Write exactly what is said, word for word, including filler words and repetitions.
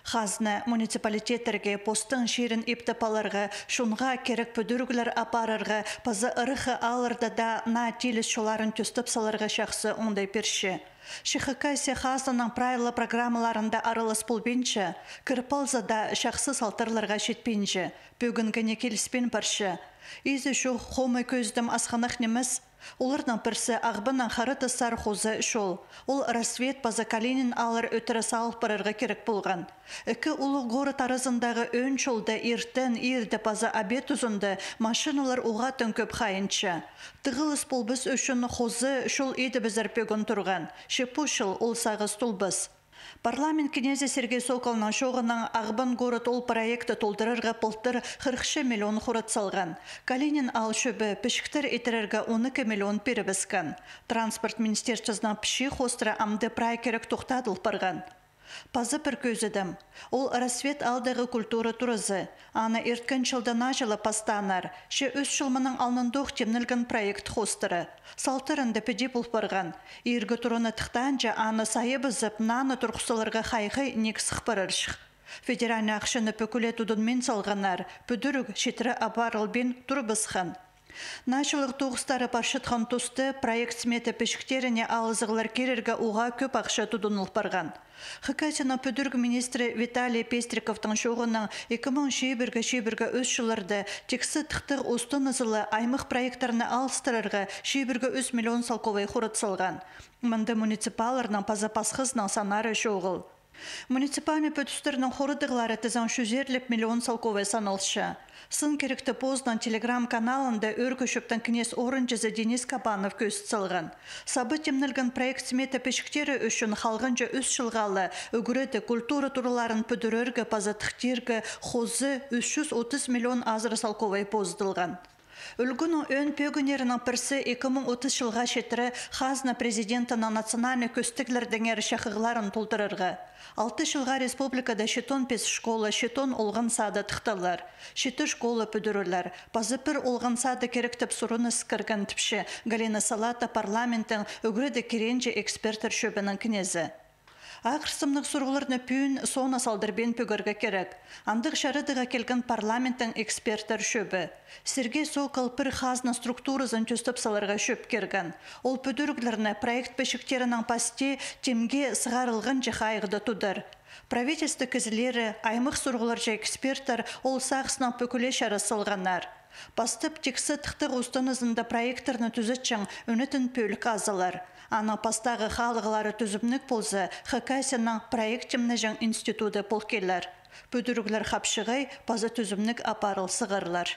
Хазна муниципалитеттерге постың чирін иптеп аларға, чонға кирек пӱдіріглер апарарға паза ыраххы аалларда даа наа тиліс чолларын тӧстеп саларға чахсы оңдай пирче. Че Хакасия хазнаның прай ла программаларында аралас полбинча, кіріп алза даа, чахсы салтарларға читпинче, пӧгінге не киліспин парча. Изі чох хомай кӧзідім асхынах нимес. Оларның пірсі Ағбаннаң Хара Тастар хоза чол. Ол Рассвет паза Калинин ааллар ӧтіре салыл парарға кирек полған. Ікі улуғ город аразындағы ӧӧн чолда иртен, иирде паза обед тузында машиналар уғаа тың кӧп хайынча. Тығылыс полбас ӱчӱн хоза чол идібізер пӧгін турған. Че пу чыл ол сағыс толбас. Парламент кнезі Сергей Соколның чооғынаң Ағбан город ол проектті толдырарға пылтыр хырых че миллион хурат салған. Калинин аал чӧбі пічіктер итірерге он ікі миллион пирібіскен. Транспорт министерствозының пічии хоостыра амды прай кирек тохтадыл парған. Паза пір кӧзідім. Ол Рассвет аалдағы культура туразы. Аны ирткен чылда наа чылы пастааннар, че ӱс чыл мының алнындох тимнелген проект хоостыра. Салтарында піди пол парған. Ииргі тураны тыхтаанҷа, аны сайабызып, наны турғыс саларға хайығ ниик сых парарҷых. Федеральнай ахчаны пӱкӱле тудынмин салғаннар, пӱдіріг читіре апарылбин турбасхан. Наа чыллығ тоғыстары парчатхан туста проект-смета пічіктеріне алызығлар кирерге уғаа кӧп ахча тудыныл парған. Хакасияның пӱдіріг министрі Виталий Пестриковтың чооғынаң ікі муң чибіргі, чибіргі ӱс чылларда тиксі тыхтығ устан ызылы аймах проекттарны алыстырарға чибіргі ӱс миллион салковай хурат салған. Мында муниципалларның паза пасхазының саннары чоғыл. Муниципальнай пӱдістернің хурадығлары тізең чӱзерлеп миллион салковай саналча. Сын киректі позының телеграм-каналында Ӧӧркі Чӧптің кнез орынҷызы Денис Кабанов кӧзіт салған. Саба тимнелген проект-смета пічіктері ӱчӱн халғанҷы ӱс чылға ла ӱгредіг, культура тураларын пӱдірерге паза тыхтирға хоза ӱс чӱс отыс миллион азыра салковай позыдылған. Ӱлгӱнің ӧӧн пӧгіннерінің пірсі ікі муң отыс чылға читіре хазна президентінің национальнай кӧстеглердеңер чахығларын толдырарға. Алты чылға республикада читон пис школа, читон олған сады тыхталар, читі школа пӱдірілер, паза пір олған сады кирек тіп сурыныс кірген, тіпче Галина Салата, парламенттің ӱгредіг киренҷі эксперттер чӧбінің кнезі. Ағырсымнығ сурығларны пӱӱн соонаң салдырбин пӧгерге кирек. Андағ чарадығға килген парламенттің эксперттер чӧбі. Сергей Сокол пір хазна структуразын тӧстеп саларға чӧп кирген. Ол пӱдіріглерні проект пічіктерінең пасти тимге сығарылғанҷа хайығда тудар. Правительство кізілері, аймах сурығларҷа эксперттер ол сағыснаң пӱкӱле чарас салғаннар. Пастап тиксі тыхтығ устан ызында проекттерні тӱзетчең ӱнетін пӧлік азылар. Аның пастағы халығлары тӱзімніг полза, Хакасияның проект тимнеҷең институты пол килер. Пӱдіріглер хапчығай паза тӱзімніг апарыл сығарлар.